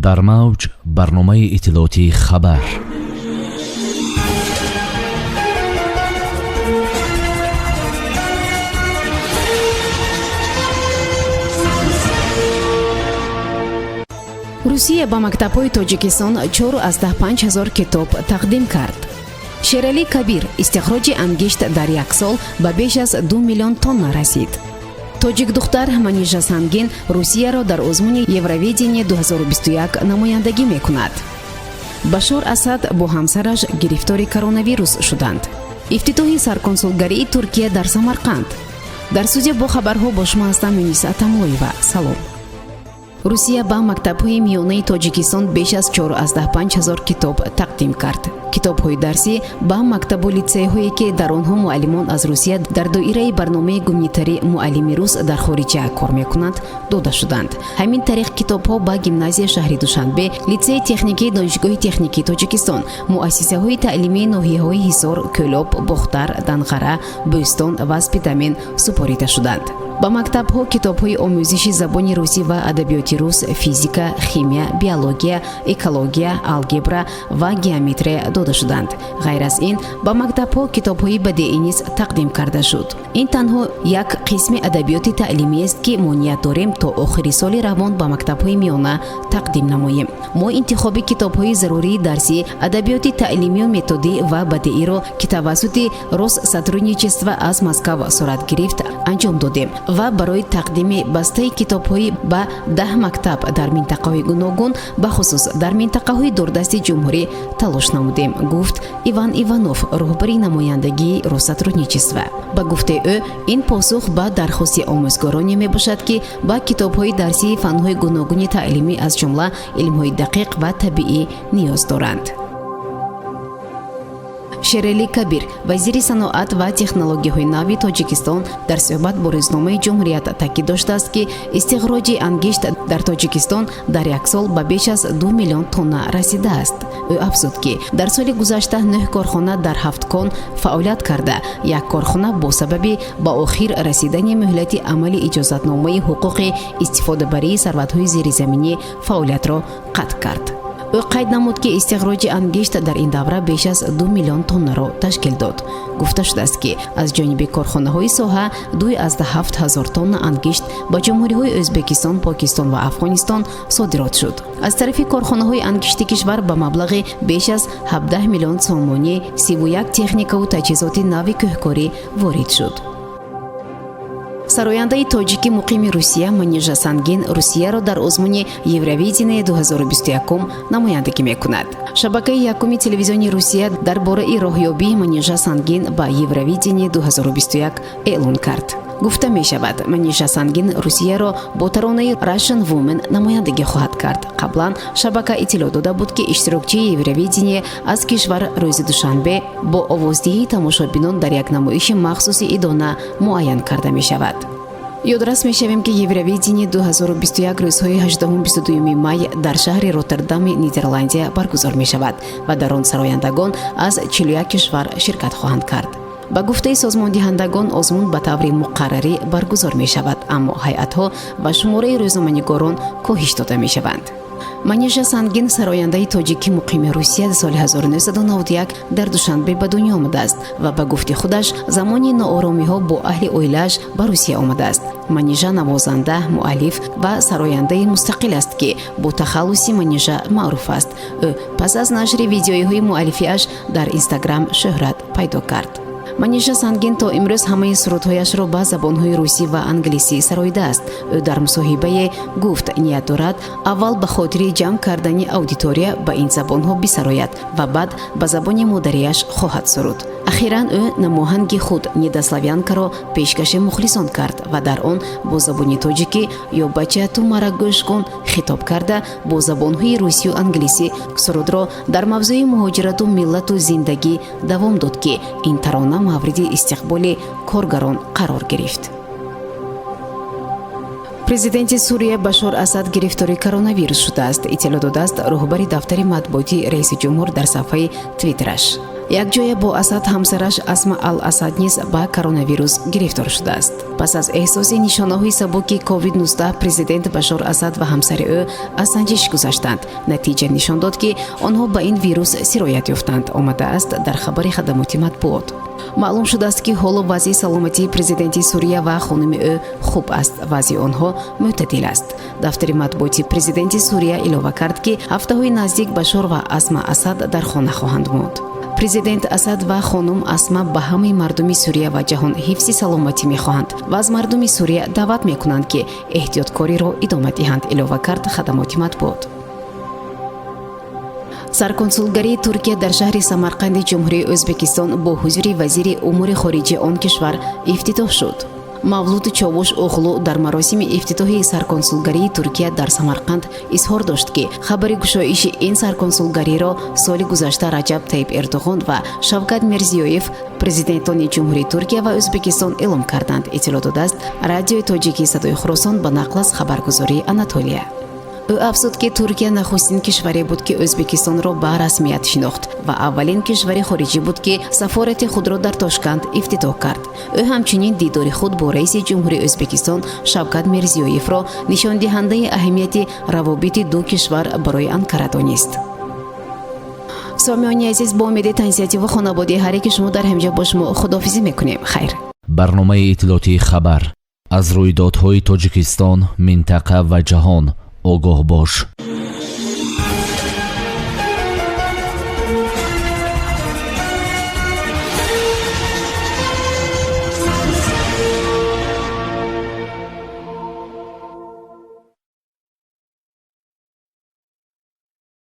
Дар мавҷ барномаи иттилоотии «Хабар». Русия ба мактабҳои Тоҷикистон 4,5 ҳазор китоб тақдим кард. Шералӣ Кабир: истихроҷи ангишт дар як сол ба беш аз 2 миллион тонна расид. Тоҷикдухтар Манижа Сангин Русияро дар озмуни Евровидение 2021 намояндагӣ мекунад. Башор Асад бо ҳамсараш гирифтори коронавирус шуданд. Ифтитоҳи сарконсулгарии Туркия дар Самарқанд. Дар студия бо хабарҳо бо шумо ҳастам Юниса Атамлоева. Салом. Русия ба мактабҳои миёнаи Тоҷикистон беш аз 4,5 ҳазор китоб тақдим кард. Китобҳои дарсӣ ба мактабу литсейҳое, ки дар онҳо муаллимон аз Русия дар доираи барномаи гуманитарӣ «Муаллими рус» дар хориҷа кор мекунанд, дода шуданд. Ҳамин тариқ, китобҳо ба гимназияи шаҳри Душанбе, литсеи техникии Донишгоҳи техникии Тоҷикистон, муассисаҳои таълимии ноҳияҳои Ҳисор, Кӯлоб, Бохтар, Данғара, Бӯстон ва Спитамен супорида шуданд. Ба мактабҳо китобҳои омӯзиши забони русӣ ва адабиёти рус, физика, химия, биология, экология, алгебра ва геометрия дода шуданд. Ғайр аз ин, ба мактабҳо китобҳои бадеӣ низ тақдим карда шуд. Ин танҳо як қисми адабиёти таълимиест, ки мо ният дорем то охири соли равон ба мактабҳои миёна тақдим намоем. Мо интихоби китобҳои зарурии дарсӣ, адабиёти таълимию методӣ ва бадеиро, ки тавассути Россотрудничество аз Москав сурат гирифт, анҷом додем ва барои тақдими бастаи китобҳои ба 10 мактаб дар минтақаҳои гуногун, бахусус дар минтақаҳои дурдасти ҷумҳурӣ, талош намудем, гуфт Иван Иванов, роҳбари намояндагии Россотрудничество. Ба гуфтаи ӯ, ин посух ба дархости омӯзгороне мебошад, ки ба китобҳои дарсии фанҳои гуногуни таълимӣ, аз ҷумла илмҳои дақиқ ва табиӣ, ниёз доранд. Шералӣ Кабир, вазири саноат ва технологияҳои нави Тоҷикистон, дар суҳбат бо рӯзномаи «Ҷумҳурият» таъкид доштааст, ки истихроҷи ангишт дар Тоҷикистон дар як сол ба беш аз 2 миллион тонна расидааст. Ӯ афзуд, ки дар соли гузашта нӯҳ корхона дар ҳафт кон фаъолият карда, як корхона бо сабаби ба охир расидани муҳлати амали иҷозатномаи ҳуқуқи истифодабарии сарватҳои зеризаминӣ фаъолиятро қатъ кард. Ӯ қайд намуд, ки истихроҷи ангишт дар ин давра беш аз 2 миллион тоннаро ташкил дод. Гуфта шудааст, ки аз ҷониби корхонаҳои соҳа 2,7 ҳазор тонна ангишт ба ҷумҳуриҳои Ӯзбекистон, Покистон ва Афғонистон содирот шуд. Аз тарафи корхонаҳои ангишти кишвар ба маблағи беш аз 17 миллион сомонӣ 31 техникаву таҷҳизоти нави кӯҳкорӣ ворид шуд. Сарояндаи тоҷики муқими Русия Манижа Сангин Русияро дар озмуни Евровидение 2021 намояндагӣ мекунад. Шабакаи якуми телевизиони Русия дар бораи роҳёбии Манижа Сангин ба Евровидение 2021 эълон кард. Гуфта мешавад, Манижа Сангин Русияро бо таронаи Russian Woman намояндагӣ хоҳад кард. Қаблан шабака иттилоъ дода буд, ки иштирокчии Евровидение аз кишвар рӯзи душанбе бо овоздиҳии тамошобинон дар як намоиши махсуси идона муайян карда мешавад. Ёдрас мешавем, ки Евровидение 2021 рӯзҳои 18-22 май дар шаҳри Роттердами Нидерландия баргузор мешавад ва дар он сарояндагон аз 41 кишвар ширкат хоҳанд кард. Ба гуфтаи созмондиҳандагон, озмун ба таври муқаррарӣ баргузор мешавад, аммо ҳайатҳо ва шумораи рӯзноманигорон коҳиш дода мешаванд. Манижа Сангин, сарояндаи тоҷики муқими Русия, соли 1991 дар Душанбе ба дунё омадааст ва ба гуфти худаш замони нооромиҳо бо аҳли оилааш ба Русия омадааст. Манижа навозанда, муаллиф ва сарояндаи мустақил аст, ки бо тахаллуси Манижа маъруф аст. Ӯ пас аз нашри видеоиҳои муаллифиаш дар Инстаграм шӯҳрат пайдо кард. Манижа Сангин то имрӯз ҳамаи сурудҳояшро ба забонҳои русӣ ва англисӣ сароидааст. Ӯ дар мусоҳибае гуфт, ният дорад аввал ба хотири ҷамъ кардани аудитория ба ин забонҳо бисарояд ва баъд ба забони модариаш хоҳад суруд. Ахиран ӯ намоҳанги худ «Недославянкаро» пешкаши мухлисон кард ва дар он бо забони тоҷикӣ «Ё бача, ту мара гӯш кун» хитоб карда, бо забонҳои русию англисӣ сурудро дар мавзӯи муҳоҷирату миллату зиндагӣ давом дод, ки ин тарона мавриди истиқболи коргарон қарор гирифт. Президенти Сурия Башор Асад гирифтори коронавирус шудааст, иттилоъ додааст роҳбари дафтари матбуотии раиси ҷумҳур дар саҳфаи Твиттераш. Якҷоя бо Асад ҳамсараш Асма ал Асад низ ба коронавирус гирифтор шудааст. Пас аз эҳсоси нишонаҳои сабуки COVID-19 президент Башор Асад ва ҳамсари ӯ аз санҷиш гузаштанд. Натиҷа нишон дод, ки онҳо ба ин вирус сироят ёфтанд, омадааст дар хабари хадамоти матбуот. Маълум шудааст, ки ҳоло вазъи саломатии президенти Сурия ва хонуми ӯ хуб аст, вазъи онҳо мӯътадил аст. Дафтари матбуоти президенти Сурия илова кард, ки ҳафтаҳои наздик Башор ва Асма Асад дар хона хоҳанд монд. Президент Асад ва хонум Асма ба ҳамаи мардуми Сурия ва ҷаҳон ҳифзи саломатӣ мехоҳанд ва аз мардуми Сурия даъват мекунанд, ки эҳтиёткориро идома диҳанд, илова кард хадамоти матбуот. Сарконсулгарии Туркия дар шаҳри Самарқанди Ҷумҳурии Ӯзбекистон бо ҳузури вазири умури хориҷии он кишвар ифтитоҳ шуд. Мавлуд Човуш Оғлу дар маросими ифтитоҳи сарконсулгарии Туркия дар Самарқанд изҳор дошт, ки хабари кушоиши ин сарконсулгариро соли гузашта Раҷаб Таиб Эрдоғон ва Шавкат Мирзиёев, президентони Ҷумҳурии Туркия ва Ӯзбекистон, эълом карданд, иттилоъ додааст Радиои Тоҷикии Садои Хуросон ба нақл аз хабаргузории Анатолия. Ӯ афзуд, ки Туркия нахустин кишваре буд, ки Ӯзбекистонро ба расмият шинохт, ва аввалин кишвари хориҷӣ буд, ки сафорати худро дар Тошканд ифтитоҳ кард. Ӯ ҳамчунин дидори худ бо раиси ҷумҳури Ӯзбекистон Шавкат Мирзиёевро нишондиҳандаи аҳамияти равобити ду кишвар барои Анкара донист. Сомиёни азиз, бо умеди тансиҳативу хонободии ҳар яки шумо дар ҳамҷо бо шумо худоҳофизӣ мекунем. Хайр. Барномаи иттилоотии «Хабар». Аз рӯйдодҳои Тоҷикистон, минтақа ва ҷаҳон огоҳ бош.